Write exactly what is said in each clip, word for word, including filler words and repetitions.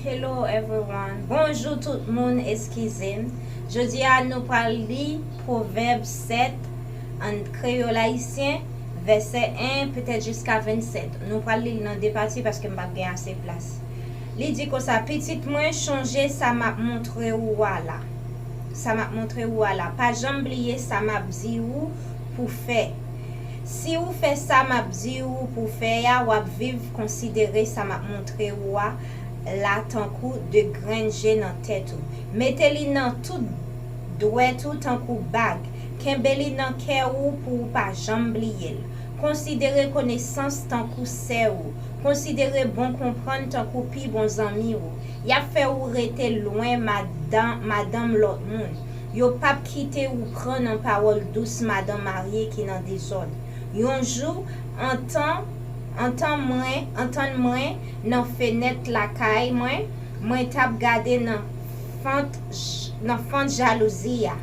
Hello everyone. Bonjou tout moun, eskize m. Jodi a nou pral li Pwovèb sèt an kreyòl ayisyen, vèsè en petèt jiska vennsèt. Nou pral li l nan de pati paske m p ap gen ase plas. Li di konsa, pitit mwen, chonje sa m ap montre ou a la. Sa m ap montre ou a la. Pa janm bliye sa m ap di ou pou fè. Si ou fè sa m ap di ou pou fè a, w ap viv. Konsidere sa m ap montre ou a la tankou de grenn je nan tèt ou. Mete li nan tout dwèt ou tankou bag. Kenbe li nan kè ou pou ou pa janm bliye l. Konsidere konesans tankou sè ou. Konsidere bon konprann tankou pi bon zanmi ou. Y ap fè ou rete lwen madan, madanm lòt moun. Yo p ap kite ou pran nan pawòl dous madan marye ki nan dezòd. Yon jou, antan, antan mwen, antann mwen nan fenèt lakay mwen, mwen t ap gade nan fant, nan fant jalouzi a.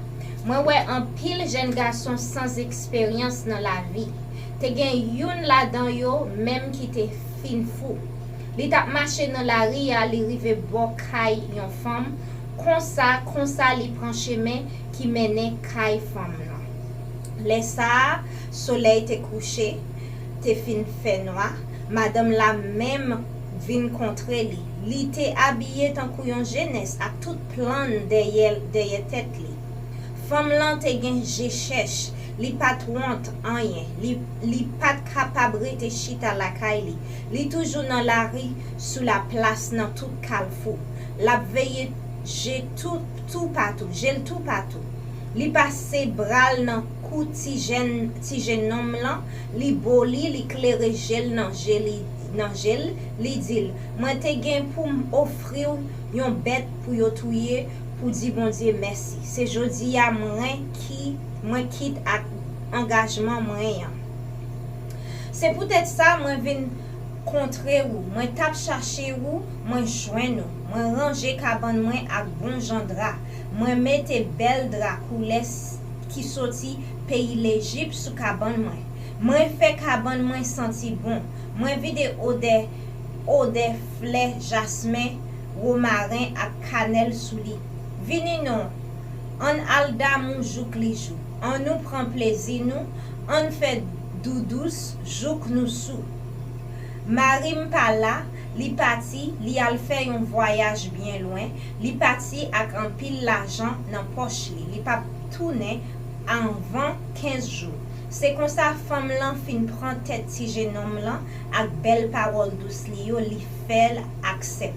Mwen wè anpil jèn gason san eksperyans nan lavi. Te gen youn ladan yo menm ki te fin fou. Li t ap mache nan lari a, li rive bò kay yon fanm. Konsa, konsa li pran chemen ki mennen kay fanm lan. Lè sa a, solèy te kouche, te fin fè nwa. Madanm la menm vin kontre li. Li te abiye tankou yon jenès ak tout plann dèyè, dèyè tèt li. Fanm lan te gen je chèch, li pa t wont anyen, li, li pa t kapab rete chita lakay li. Li toujou nan lari, sou laplas, nan tout kalfou. L ap veye je tou, toupatou, je l toupatou. Li pase bra l nan kou ti jèn, ti jennonm lan, li bo li, li klere je l nan je li, nan je l, li di l, mwen te gen pou m ofri w yon bèt pou yo touye pou di Bondye mèsi. Se jodi a mwen ki, mwen kit ak angajman mwen an. Se poutèt sa mwen vin kontre ou. Mwen t ap chache ou, mwen jwenn ou. Mwen ranje kabann mwen ak bon jan dra. Mwen mete bèl dra koulè s-, ki soti peyi Lejip sou kabann mwen. Mwen fè kabann mwen santi bon. Mwen vide odè, odè flè jasmen, womaren ak kanèl sou li. Vini non, ann al damou jouk li jou. Annou pran plezi nou, ann fè doudous jouk nou sou. Mari m pa la, li pati, li al fè yon vwayaj byen lwen, li pati ak anpil lajan nan pòch li. Li p ap tounen anvan kenz jou. Se konsa fanm lan fin pran tèt ti jennonm lan ak bèl pawòl dous li yo, li fè l aksèpte.